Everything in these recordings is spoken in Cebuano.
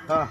Ha.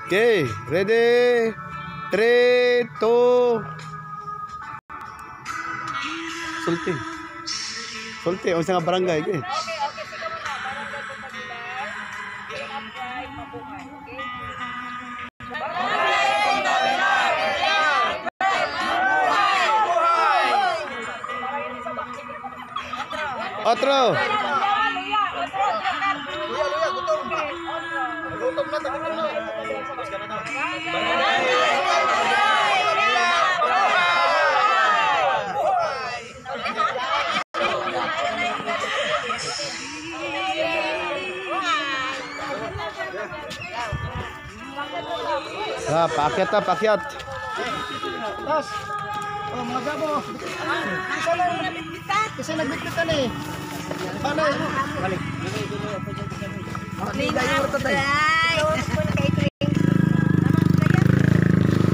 Okay, ready? 3, 2. Sulti. Sulti, unsa nga barangay eh? Okay, okay, sige muna. Barangay Punta Pilar, upright, mabuhay, okay? Barangay Punta Pilar, upright, mabuhay! Otro! Luya, otro, Luya, luya, gutom. Gutom na, gutom na. Ah, paakyat na, paakyat. Tas. Oh, mga gabo. Isa lang. Isa nagbitbitan eh. Paano eh? Balik.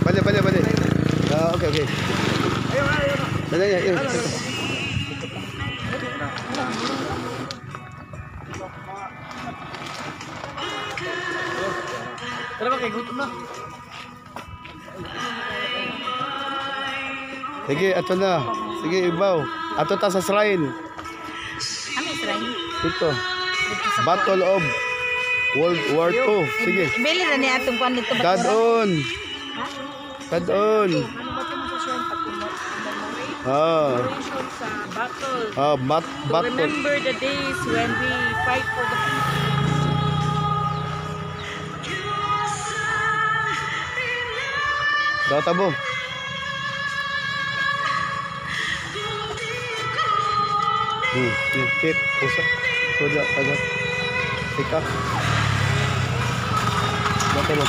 Balik, balik, balik. Ah, okay, okay. Dali, ayun. Tara ba kay gutom na. Sige, ato na. Sige, ibaw. Ato ta sa shrine. Ano shrine? Dito. Battle of World War II. Sige. Ibili na niya atong kuan dito. Dadon. Dadon. Ano ba ito sa shrine pag commemorate? Ah. Sa battle. Ah, To battle. remember the days when we fight for the Daw tabo. Keep, pusa. Suda, tagat. Sika. Daw tabo.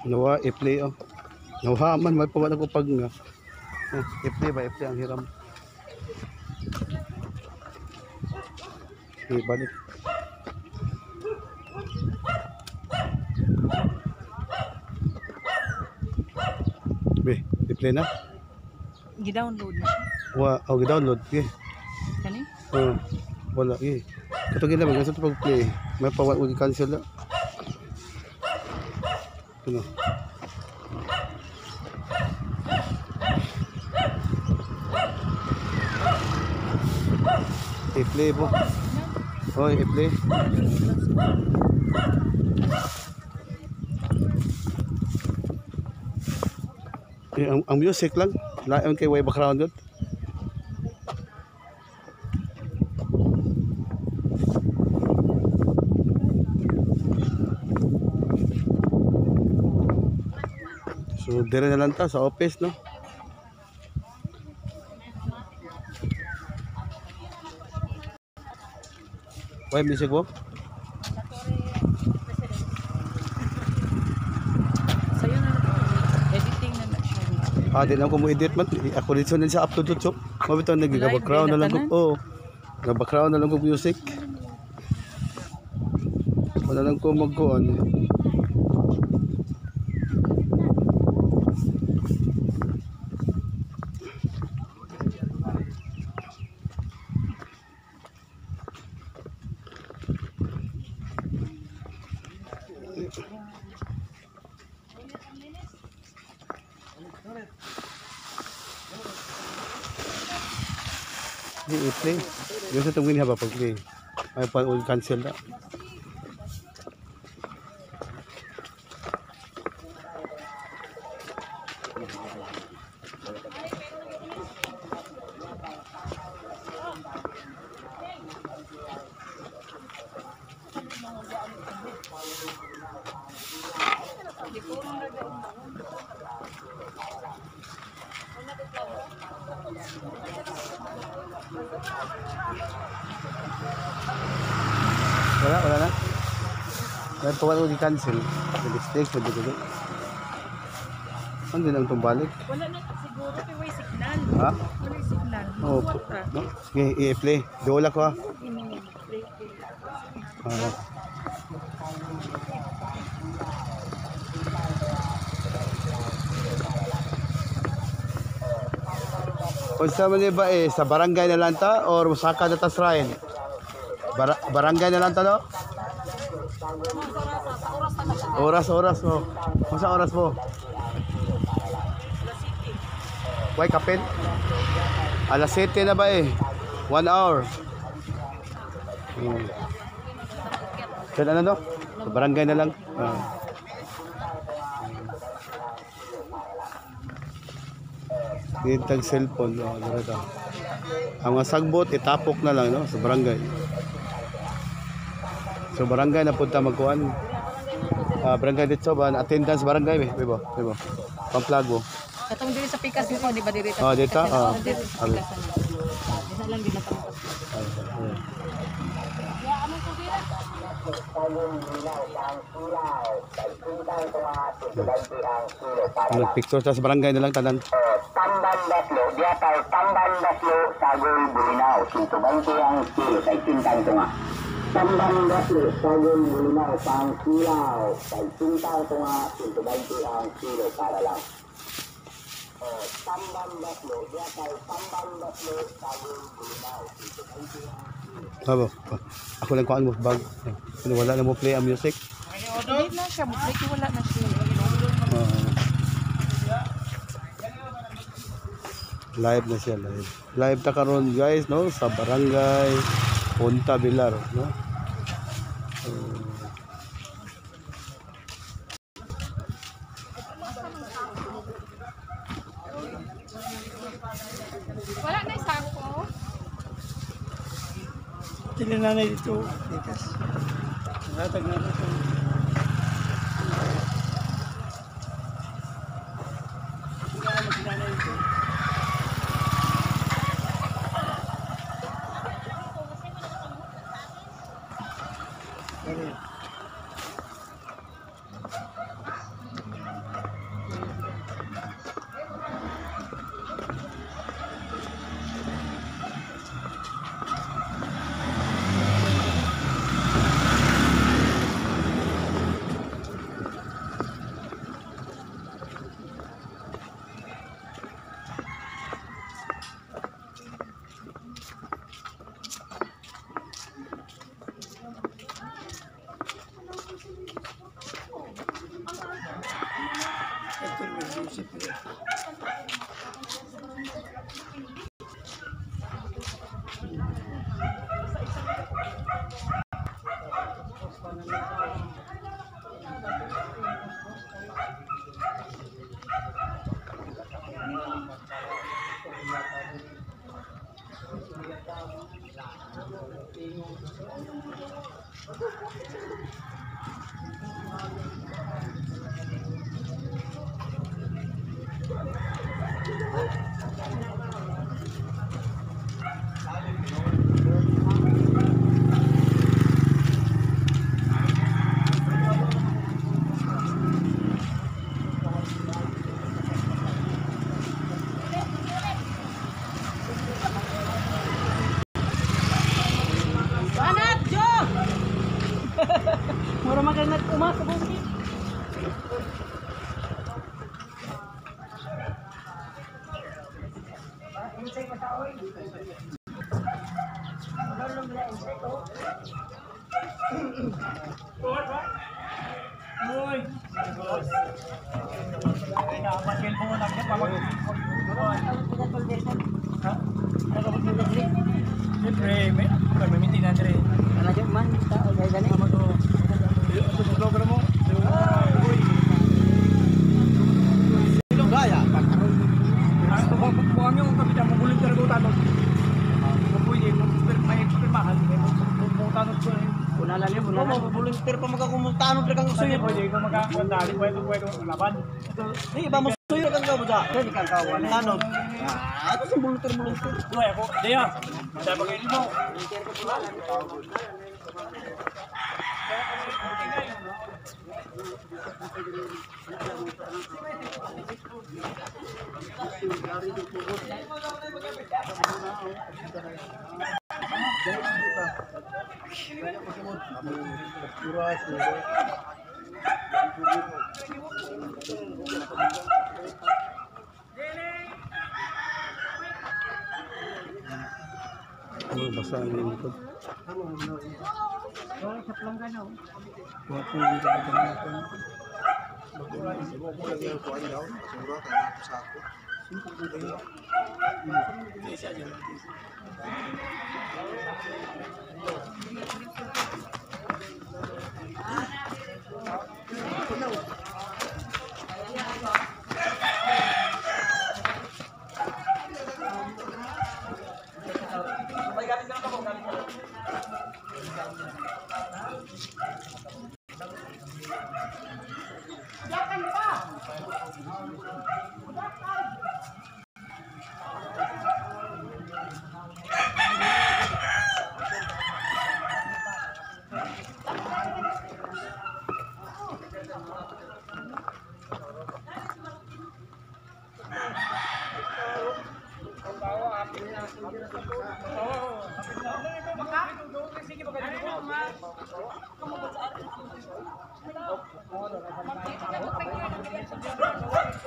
Nawa, i-play oh. Nawa man, may pawala ko pag nga. Oh, i-play ba? I-play ang hiram. Okay, balik. Be, i-play na? Gi-download na siya. Wa, oh, gi-download. Okay. Kani? Oh, wala. Okay. Katong gila, mag-gusto pag-play. May pawala ko i-cancel na. Ano? I-play po. Oy, i-play. Eh, ang music lang. Lain kay way background yun. So, dire na lang ta sa office, no? Way music mo? Sa'yo na lang. Editing na lang siya. Ah, di lang ko mo edit man. Ako dito na sa upload to. Mabito nag background na lang ko. Oh. Nag-background na lang ko music. Wala lang ko magkuan. Di i-play. Yung sa tungin haba pag-play. Ay pa all cancel na. Wala, wala na. May pawal ko di-cancel. Nag-mistake, pwede ko doon. Ano din ang tumbalik? Wala na siguro kay way signal. Ha? Wala signal. Oo. No? Sige, i-play. Dola ko ha. Ah. Unsa man ba eh, sa barangay na lang ta or saka na ta shrine? Barangay na lang ta no? Oras, oras oh. Unsa oras mo? Way kapin? Alas 7 na ba eh? 1 hour. Kailan ano no? Sa barangay na lang. Ah. Nitag cellphone no, dito. Ang mga sagbot itapok na lang no sa barangay. So barangay na punta magkuan. Barangay dito ba attendance barangay be, be ba? Be ba? Pamplago. Katong diri sa pikas dito, di ba diri? Oh, dito. Oh. Diri sa pikas. Disa lang din na. Nagpicture sa barangay na lang tanan. Tamban Daslo, Diatay, Tamban Daslo, Sagol, Bulinaw, 120 ang kilo, kay Quintang Tunga. Tamban Daslo, Sagol, Bulinaw, pang kilaw, kay Quintang Tunga, 120 ang kilo para lang. Tamban Daslo, Diatay, Tamban Daslo, Sagol, Bulinaw, 120 ang kilo. Abo, ako lang kuan mo bag. Wala na mo play ang music. Hindi na siya, mo-play wala na siya. Live na siya, live. Live ta karon guys, no, sa Barangay Punta Villar, no. So, Wala na Sila nanay dito. Tikas. Natag na dito. Anak, Jo! Mura man kayo nag-uma sa bukid. Siyempre, may meeting na rin. Ano mo? Gaya, Buwang yung kapita, magulit ka rin tanod. Pwede, may pirmahan, may tanod ko. Mo volunteer pa magkakumultano pre kang Sige, suyo. pwede ko magkakwantali, pwede pwede laban. Di ba mo suyo kang gabo da? Tanod. Ah, ito sa volunteer volunteer. Uy, ako, Daya, sabi kayo mo. Oh, basa ang lingkod.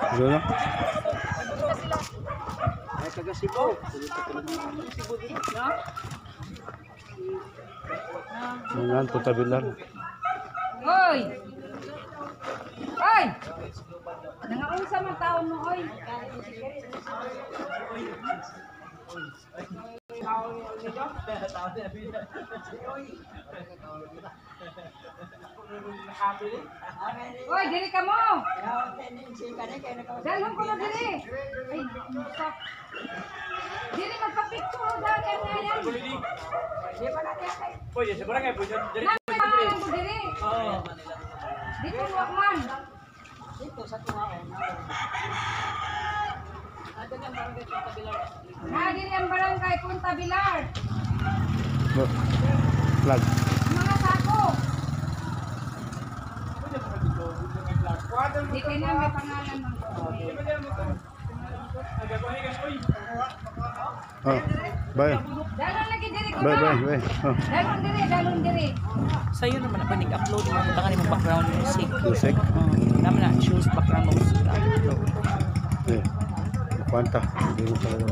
Ano na? Ay taga Cebu. Mga Punta Villar. Hoy! Hoy! Nangaunsa man taon mo, hoy. Oy, diri ka mo. Dalhon ko na diri. Ay, musa. Diri magpa-picture dali ang ngayan. Pwede, sa barangay, pwede. Nang may pangalan ko diri. Dito wa man. Na diri ang barangay Punta Bilar. No. Flag. Mga sako. Di kay na may pangalan man. Oh. Bye. Dalon lagi diri ko Bye ba? bye bye. Oh. Dalon diri, dalon diri. Sa'yo naman ako nag-upload mo tangan imong background music. Music. Oh, naman na choose background music. Upload. Eh. Kwanta. Hindi mo talaga.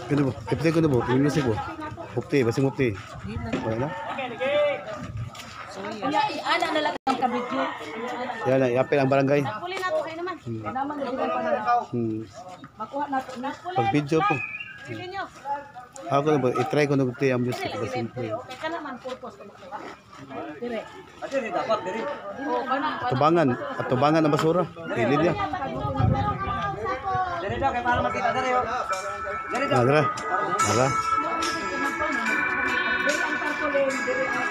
Kano ba? I-play ko na ba? Yung music ba? Hupti, basing hupti. Okay na? Ana na lang ang ka-video. Yan na, iapil ang barangay. Puli na to kayo naman. Makuha na to na. Pag video po. Ako na ba? I-try ko na play ang music. Basing play. Kay kana man purpose ko makuha. Dire. Diri dapat diri. Tubangan. At tubangan ang basura. Pilid niya. Diri daw kay para makita diri oh. Diri daw. Ah, dara. Dara. Diri ang tarpaulin, diri ang